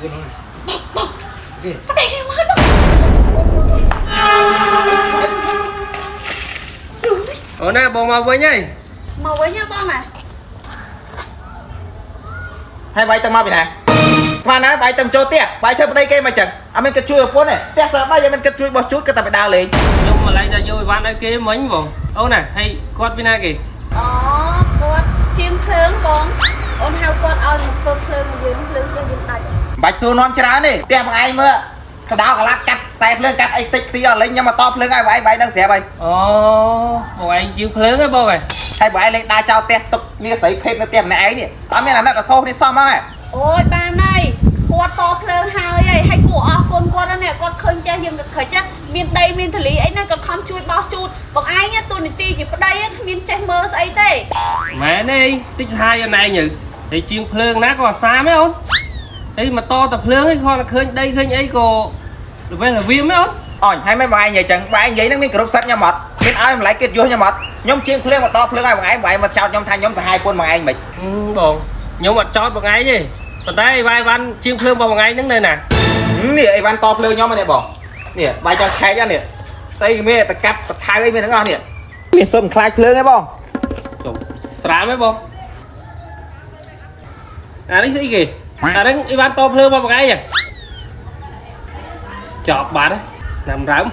ជួនហ្នឹងគេ ប្តីខ្ញុំមកបង អូនណាបងមកវិញហើយ មកវិញហ៎បងណា ហើយបាយទៅមកពីណាស្មានណាបាយទៅចូលផ្ទះបាយធ្វើប្តីគេមកចឹងអត់មានគិតជួយប្រពន្ធទេផ្ទះសើដីអត់មានគិតជួយបោះជូតគិតតែไปដើរលេង ខ្ញុំមកឡែកតែយកអីវ៉ាន់ឲ្យគេមិញបងអូនណាហើយគាត់ពីណាគេ អូគាត់ជាងភ្លើងបងអូនហៅគាត់ឲ្យមកធ្វើភ្លើងឲ្យយើងភ្លើងផ្ទះយើងដាច់ មិនបាច់សួរនាំច្រើនទេផ្ទះបងឯងមើលកដោកលាត់កាត់ខ្សែភ្លើងកាត់អីតិចទីអស់លេងខ្ញុំមកតភ្លើងឲ្យបងឯងបាយដឹងស្រាប់ហើយ អូបងឯងជាងភ្លើងហ៎បងឯង ហើយបងឯងលេងដើរចោលផ្ទះទុកនេះស្រីភេទនៅផ្ទះម្នាក់ឯងនេះអត់មានអាណិតអាសូរនេះសោះមកហ៎ អូយបានហើយគាត់តភ្លើងហើយហើយហើយគួរអរគុណគាត់ណាស់គាត់ឃើញចេះយើងក៏ឃើញចេះមានដីមានធលីអីណាគាត់ខំជួយបោះជូតបងឯងទូនីតិជាប្តីគ្មានចេះមើលស្អីទេ មែនទេតិចសាយអូនឯងទៅតែជាងភ្លើងណាក៏អាសាមហ៎អូនហើយមកតតែភ្លើងឯងគាត់ឃើញដីឃើញអីក៏ល្វេះល្វៀមហ៎អូន អញហើយមិនបងឯងនិយាយចឹងបងឯងនិយាយនឹងមានគ្រប់សិតខ្ញុំអត់មានឲ្យម្ល៉េះគិតយសខ្ញុំអត់ខ្ញុំជាងភ្លើងមកតភ្លើងឲ្យបងឯងបងឯងមកចោតខ្ញុំថាខ្ញុំសាហាយពុនបងឯងមិន បងខ្ញុំអត់ចោតបងឯងទេប៉ុន្តែអីវ៉ាន់ជាងភ្លើងរបស់បងឯងហ្នឹងនៅណា នេះអីវ៉ាន់តភ្លើងខ្ញុំនេះបងនេះបាយចង់ឆែកនេះស្អីមានតកាប់តថៅអីមានទាំងអស់នេះមានសុំខ្លាចភ្លើងឯងបង ជុំស្រាលហ៎បងអានេះស្អីគេអាហ្នឹងអីវ៉ាន់តភ្លើងរបស់បងឯងហ៎ចប់បាត់ណាំរើម